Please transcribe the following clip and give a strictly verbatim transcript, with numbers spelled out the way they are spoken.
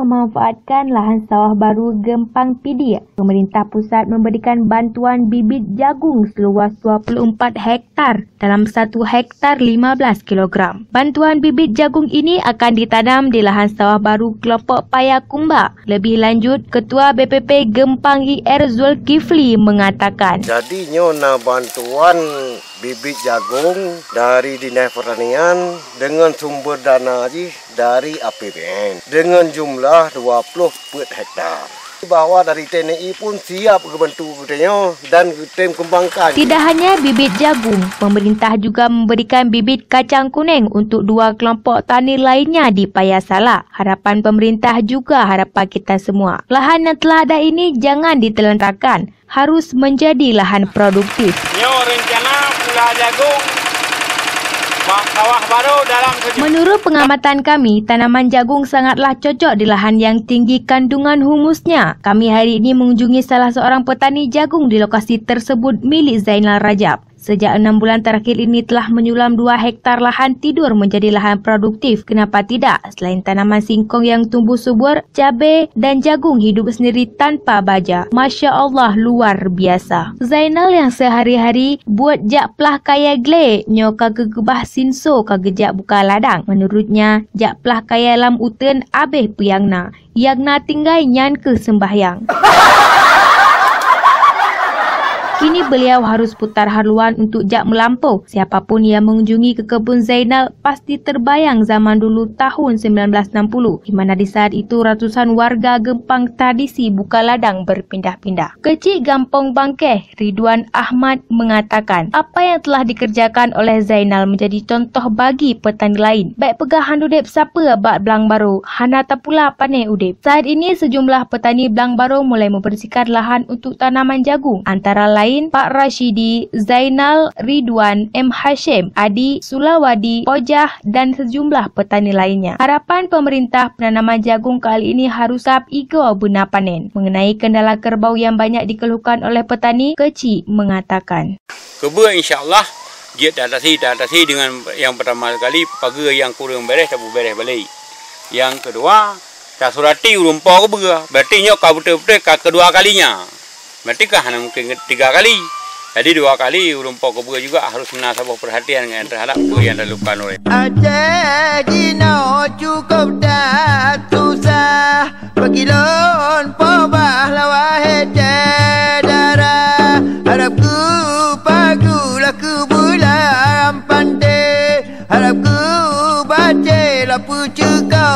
Memanfaatkan lahan sawah baru Geumpang Pidie, pemerintah pusat memberikan bantuan bibit jagung seluas dua puluh empat hektar, dalam satu hektar lima belas kilogram. Bantuan bibit jagung ini akan ditanam di lahan sawah baru kelompok Payakumba. Lebih lanjut, Ketua B P P Geumpang I R Zulkifli mengatakan, Jadi nyoe na bantuan bibit jagung dari Dinas Pertanian dengan sumber dana jih dari A P B N dengan jumlah dua puluh peuet hektar. Bahwa dari T N I pun siap geubantu geutanyoe dan geutem kembangkan. Tidak hanya bibit jagung, pemerintah juga memberikan bibit kacang kuning untuk dua kelompok tani lainnya di Paya Salak. Harapan pemerintah juga harapan kita semua. Lahan yang telah ada ini jangan ditelantarkan, harus menjadi lahan produktif. Nyoe rencana pula jagung bak sawah baru dalam sejak. Menurut pengamatan kami, tanaman jagung sangatlah cocok di lahan yang tinggi kandungan humusnya. Kami hari ini mengunjungi salah seorang petani jagung di lokasi tersebut milik Zainal Rajab. Sejak enam bulan terakhir ini telah menyulam dua hektar lahan tidur menjadi lahan produktif. Kenapa tidak? Selain tanaman singkong yang tumbuh subur, cabe dan jagung hidup sendiri tanpa baja. Masya Allah, luar biasa. Zainal yang sehari-hari buet jak plah kayèe glé, nyoe ka geukeubah sinso ka geujak buka ladang. Menurutnya, jak plah kayèe lam uteuen abéh peue nyang na. Nyang na tinggai nyan keuh sembahyang. Kini beliau harus putar haluan untuk jak meulampôh. Siapapun yang mengunjungi ke kebun Zainal pasti terbayang zaman dulu tahun sembilan belas enam puluh, di mana di saat itu ratusan warga Geumpang tradisi buka ladang berpindah-pindah. Keuchik Gampông Bangkeh, Ridwan Ahmad mengatakan, apa yang telah dikerjakan oleh Zainal menjadi contoh bagi petani lain. Bèk peugah han udép sapeue bak blang barô, hana tapula pané udép. Saat ini sejumlah petani blang barô mulai membersihkan lahan untuk tanaman jagung, antara lain Pak Rashidi, Zainal, Ridwan, M Hashim, Adi, Sulawadi, Pojah, dan sejumlah petani lainnya. Harapan pemerintah, penanaman jagung kali ini harus sab igoe beuna panen. Mengenai kendala kerbau yang banyak dikeluhkan oleh petani, Keuchik mengatakan. Keubeue insya Allah jeuet taatasi, taatasi dengan yang pertama sekali pageue yang kurang beres tapeubéréh balek. Yang kedua, tasurati ureueng po keubeue. Berarti nyoe ka beutôi-beutôi ka kedua kalinya. Berarti ka hana mungkin tiga kali. Jadi dua kali ureueng po keubeue juga harus na saboh perhatian terhadap peue yang dilakukan oleh. Aceh jinoe cukup that susah. Bagi lôn pobah lawa hece dara. Harab ku pagu laku bulam pante. Harab ku bace lapu ceuko